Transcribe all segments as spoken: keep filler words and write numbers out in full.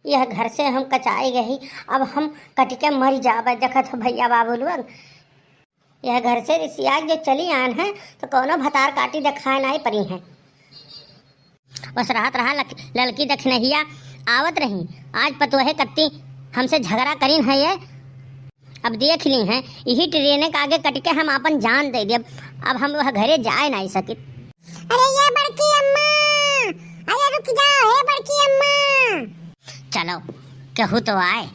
यह घर से हम कचाई गई, अब हम कटि के मरि जाबे। देखत हो भइया बाबू लोग, यह घर से रिसिया के जो चली आन है, तो कौनो भतार काटी देखाए नाई परी है। बस रहत रहा लक-, ललकी दखिनहिया आवत रही। आज पतोहे कत्ती हमसे झगड़ा करिन है ये। अब देख ली हैं, यही ट्रेन के आगे कटि के हम आपन जान दे देब। अब हम वह घरे जाए नाई सकित। अरे ये बड़की अम्मा, अरे रुक जाओ, हे बड़की अम्मा। चलो, केहू तो आए,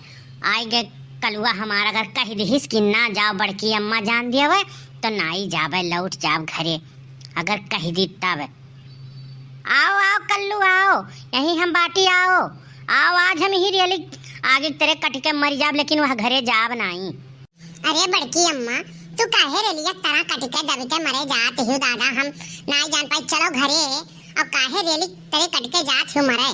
आए गे कलुआ हमार अगर कहि दिहिस कि ना जाओ बड़की अम्मा जान देवे, तो नाई जाबे, लौट जाब घरे, अगर कहि दी तब। आओ, आओ कल्लू, आओ, यहीं हम बाटी, आओ, आओ, आज हम यही रेली आगे तेरे कटि के मरि जाब, लेकिन वह घरे जाब नाई। अरे बड़की अम्मा, तू काहे रेलिया तरह कटि के दबि के मरे जात हियो दादा, हम नाई जान पाई। चलो घरे, और काहे रेली तेरे कटि के जात हियो मरे,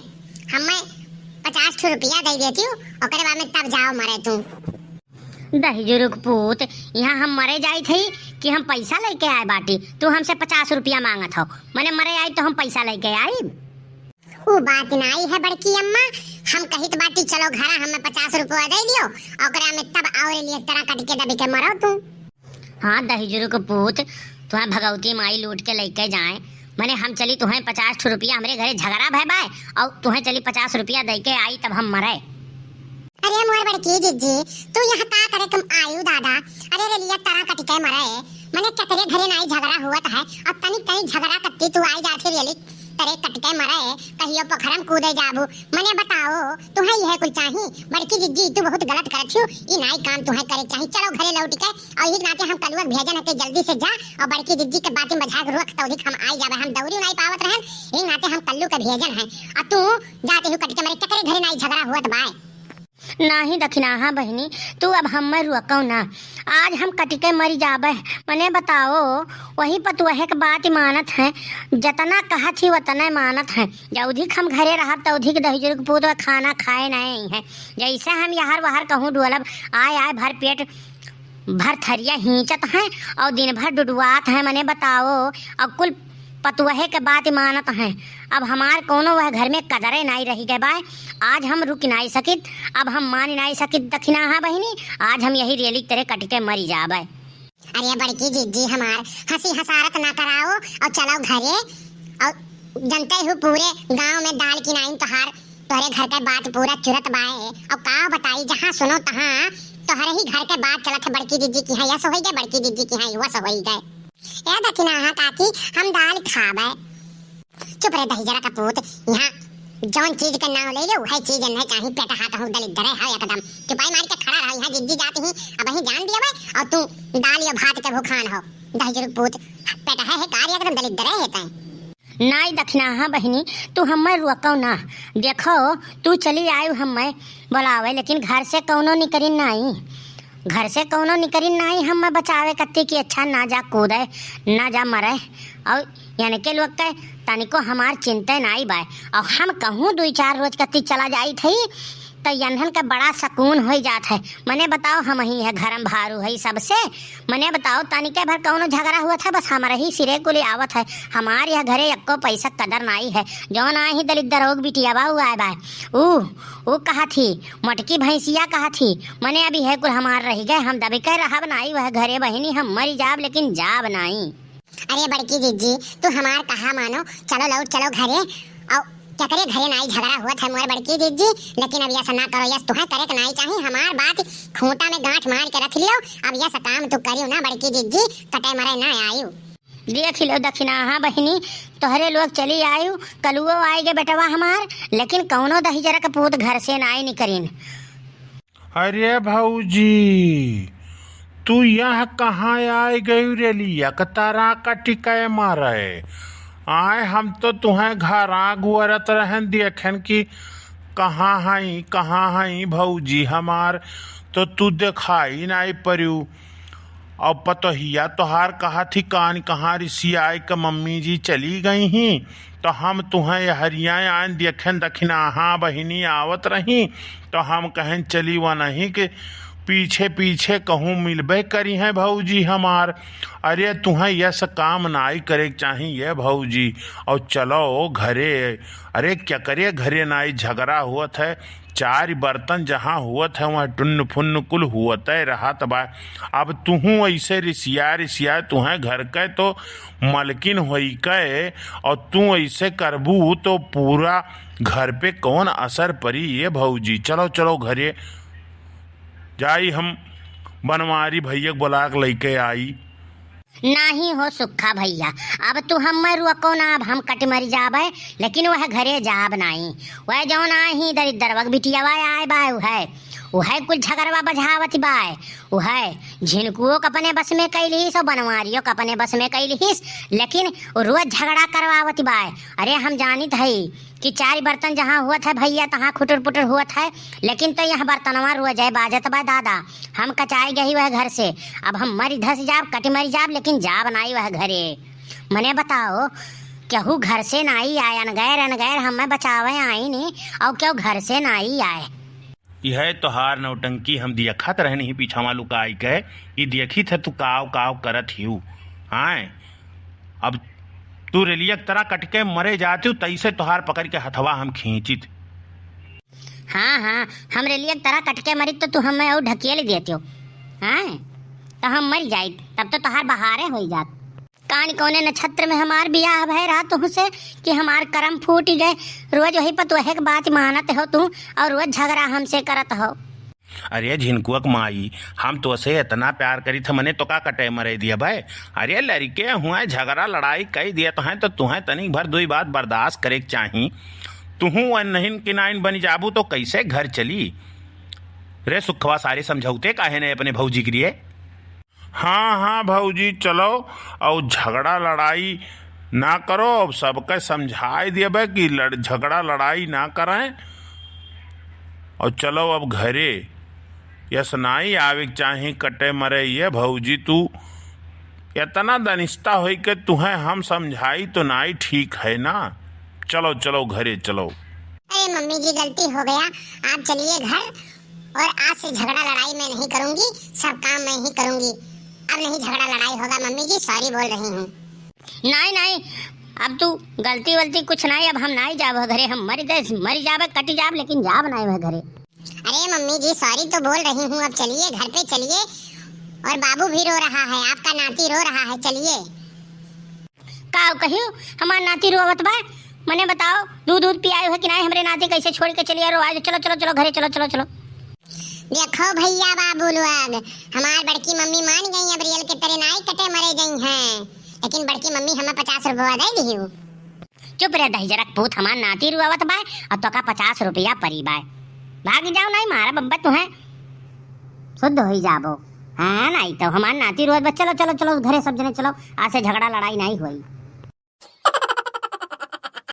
हमें पचास ठो रुपया दे देती हूँ, ओकरे बाद में तब जाओ मरे तू। दहिजुरुक पूत, यहाँ हम मरे जाइत हई कि हम पैसा लेके आए बाटी? तू हमसे पचास रुपया मांगत हो, मने मरे आई तो हम पैसा लेके आई? ऊ बात नाई है बड़की अम्मा, हम कहित बाटी चलो घरा हमें पचास रुपया दे दियो, ओकरा में तब और लिए तरह कटि के दबि के मरो तू। हाँ दहिजुरुक पूत, तुहें भगवती माई लूट के लेके जाए, मने हम चली तुहें पचास ठो रुपया, हमरे घरे झगड़ा भय बाय और तुहें चली पचास रुपया दे के आई तब हम मरे। अरे मोर बड़की जिज्जी, तू यहाँ का करे तुम आयु दादा? अरे रेलिया तरह कटि के मरे, मने केकरे घरे नाई झगड़ा हुअत है, और तनी तनी झगड़ा कत्ती तू आई जात ही रेली तरे कटि के मरे, कहियो पोखरम कूदे जाबू। मने बताओ, तुहें यह कुल चाही? बड़की जिज्जी, तू बहुत गलत करत हियो, ई नाई काम तुहें करे चाही। चलो घरे लौट के, और यही नाते हम कलुआ के भेजन है, ते जल्दी से जा, और बड़की जिज्जी के बाती मजाक रोक, तौधिक हम आई जाबे, हम दौरी नाई पावत रहन, यही नाते हम कल्लू के भेजन है, और तू जाते हो कटि के मरे, केकरे घरे नाई झगड़ा हुअत बाय। नाही दखिनाहा बहिनी, तू अब हम्मे रोकौ ना, आज हम कटि के मरि जाबे। मने बताओ, वही पतुअहे के बात मानत है, जतना कहत ही वतने मानत है। जौधिक हम घरे रहब, तौधिक दहिजुरुक पूत खाना खाए नहीं है। जैसे हम यहर वहर कहूँ डोलब, आए आए भर पेट भर थरिया हींचत हैं और दिन भर डुडुआत हैं। मने बताओ, अब कुल पतुअहे के बात मानत हैं। अब हमार कौनो वह घर में कदरे नाई रहि गए बाय। आज हम रुकि नाई सकित, अब हम मानि नाई सकित दखिनाहा बहिनी, आज हम यही रेली तरे कटि के मरि जाबे। अरे बड़की जिज्जी हमार, हंसी हसारत ना कराओ और चलो घरे। और जनते हो पूरे गांव में दाल की नाइन तोहार, तोहरे घर के बात पूरा चुरत बाए। और का बताई, जहाँ सुनो तहाँ तोहरे ही घर के बात चलत है। बड़की जिज्जी की यहाँ यस होई गए, बड़की जिज्जी की यहाँ वस होई गए। ए दखिनाहा काकी, हम दाल खाबे। चुप रे दहिजरा का पूत, यहाँ जौन चीज के नाम ले लो, वही चीज नहीं चाही। पेट हाथ हो दलिद्दरे है एकदम। चुपाई मार के खड़ा रहो, यहाँ जिज्जी जाती ही, अब ही जान दिया बे, और तू दाल या भात के भूखान हो। दहिजरा का पूत, पेट है, है कार एकदम दलिद्दरे है तै। नाई दखिनाहा बहिनी, तू हम्मे रोकौ ना। देखो, तू चली आयु हम्मे बोलावे, लेकिन घर से कौनो निकरिन नाई। घर से कौनो निकरिन नाई हम्मे बचावे कत्ती कि अच्छा ना जा कूदे, ना जा मरे। और यानी के लोग के तनिको हमार चिंते नाई बाय। और हम कहूँ दुई चार रोज कत्ती चला जाइत हई, त यन्हन के बड़ा सकून होई जात है। मने बताओ, हम ही है घरम भारू है सबसे। मने बताओ, तनिके भर कौनो झगड़ा हुअत है, बस हमरे ही सिरे कुली आवत है। हमार यह घरे एक्को पैसा कदर नाई है। जौन आए ही दलिद्दर होग बिटिया बा, उ आए बा। ऊ, ऊ कहा थी, मोटकी भैंसिया कहा थी, मने अभी है कुल हमार रहि गए, हम दबि के रहब नाई वह घरे बहिनी, हम मरि जाब लेकिन जाब नाई। अरे बड़की जिज्जी, तू हमार कहा मानो, चलो लौट चलो घरे। और केकरे घरे नाई झगड़ा हुअत है मोर बड़की जिज्जी, लेकिन अब यस ना करो, यस तुहें करे के नाई चाही। हमार बात खूंटा में गांठ मार के रख लियो, अब यस काम तू करियो ना बड़की जिज्जी, कटे मरे ना आयु। देख लो दखिनाहा बहिनी, तोहरे लोग चली आयु, कलुओ आए गे बेटवा हमार, लेकिन कौनो दहिजरा के पूत घर से नाई निकरिन। अरे भौजी, तू यह कहाँ आइ गयू रेलिया के तरह कटि के मरे? आए, हम तो तुहें घरा गुअरत रहेन, देखेन कि कहाँ हई, कहाँ हई भौजी हमार, तो तू देखाई नाई परियू। अब पतोहिया तोहार कहा थी कान कहाँ रिसियाई के मम्मी जी चली गई ही, तो हम तुहें यहरिया आन देखेन दखिनाहा बहिनी आवत रही, तो हम कहेन चली वनही के पीछे पीछे कहूँ मिलबे करी हैं भौजी हमार। अरे तुहें यस काम नाई करे के चाही ये भौजी, और चलो घरे। अरे केकरे घरे नाई झगड़ा हुअत है, चारि बर्तन जहाँ हुवत है, वहाँ टुन्न फुन्न कुल हुवतै रहत बा। अब तुहूँ ऐसे रिसिया रिसिया, तुहैं घर के तो मलकिन होई के, और तू ऐसे करबू तो पूरा घर पे कौन असर परी ये भौजी? चलो, चलो घरे जाई, हम बनवारी भैया के बुला के लइके आई। नाही हो सुक्खा भैया, अब तू हम्मै रोको ना, अब हम कटि मरि जाबै, लेकिन वह घरे जाब नाई। वह जौन आही दरिद्रवा के बिटियावा आए बाय, उहै, उहै कुल झगरवा बझावत बाय, उहै झिनकुओ के अपने बस में कइ लिहिस और बनवारियो के अपने बस में कइ लिहिस, लेकिन रोज झगड़ा करवावत बाय। अरे हम जानित हई कि चारि बर्तन जहाँ हुवत है भैया, तहाँ खुटुर पुटुर हुवत है, लेकिन तो यह बर्तनवा रोजै बाजत बा दादा। हम कचाई गई वह घर से, अब हम मरि धस जाब, कटि मरि जाब, लेकिन जाब नाई वह घरे। मने बताओ, केहू घर से नाई आए, अनगैर अनगैर हम्मै बचावै आइन, और केहू घर से नाई आए। यह तोहार नौटंकी हम दियखत रहनी ही पीछावा लुकाई के, कि दियखित है तू काव काव करत हिउ। आए, अब तू रेलिया के तरह कटके मरे जातिउ, तैसे तोहार पकड़ि के हथवा हम खींचित। हाँ, हाँ, हम रेलिया के तरह कटके मरित तो तू हम्मै और ढकेल देतिउ। हाँ, तो हम मरि जाइत, तब तो तोहार बहारे होइ जात। कान कौने नक्षत्र में हमार बियाह भय रहा तुहसे कि हमार करम फूटि गए। रोज वही पतोहे के बात मानत हो तू और रोज झगड़ा हमसे करत हो। अरे झिनकुआ के माई, हम तोसे एतना प्यार करित ह, मने तोका कटे मरे दिया भाई। अरे लड़िके हुए झगड़ा लड़ाई कइ दियत हैं तो तुहैं तनिक भर दुइ बात बर्दाश्त करे के चाही। तुहूँ वह नहिन किनाइन बनि जाबू तो कैसे घर चली? रे सुखवा, सारे समझौते काहे नहीं अपने भौजी के लिए? हाँ, हाँ भौजी, चलो, और झगड़ा लड़ाई ना करो, अब सबके समझाए देबे कि लड़-, झगड़ा लड़ाई ना करें, और चलो अब घरे। यस नाई आवे के चाही कटे मरे, ये भौजी, तू एतना दनिस्ता होई के तुहें हम समझाई तो नाई ठीक है ना। चलो, चलो घरे चलो। अरे मम्मी जी, गलती हो गया, आप चलिए घर। और आज से झगड़ा लड़ाई मैं नहीं करूंगी, सब काम मैं ही करूंगी। अब नहीं झगड़ा लड़ाई होगा मम्मी जी, sorry बोल रही हूँ। नाई, नाई, अब तू गलती वलती कुछ नाई, अब हम नाई जाब घरे, हम मरि दे, मरि जाबे, कटि जाब, लेकिन जाब नाई वह घरे। अरे मम्मी जी, sorry तो बोल रही हूँ, अब चलिए, घर पे चलिए। और बाबू भी रो रहा है, आपका नाती रो रहा है, चलिए। का कहियो, हमार नाती रोवत बा? मने बताओ, दूध दूध पियायो है कि नाई? हमरे नाती कैसे छोड़ के चलिया रो? आज चलो, चलो, चलो, घरे चलो, चलो, चलो। देखो भैया बाबू लोग, हमार बड़की मम्मी मान गई, अब रेल के तरे नाई कटे मरे गई हैं, लेकिन बड़की मम्मी हमें पचास रुपया दे दियो। चुप रह दहिजरा के पूत, हमार नाती रोवत बा और तोका पचास रुपया परी बा। भाग जाओ, नाई मारा बब्बा तुहें, शुद्ध होई जाबो। हाँ, नाई तो हमार नाती रोवत बा। चलो, चलो, चलो, घरे सब जने चलो, आज से झगड़ा लड़ाई नाई होई।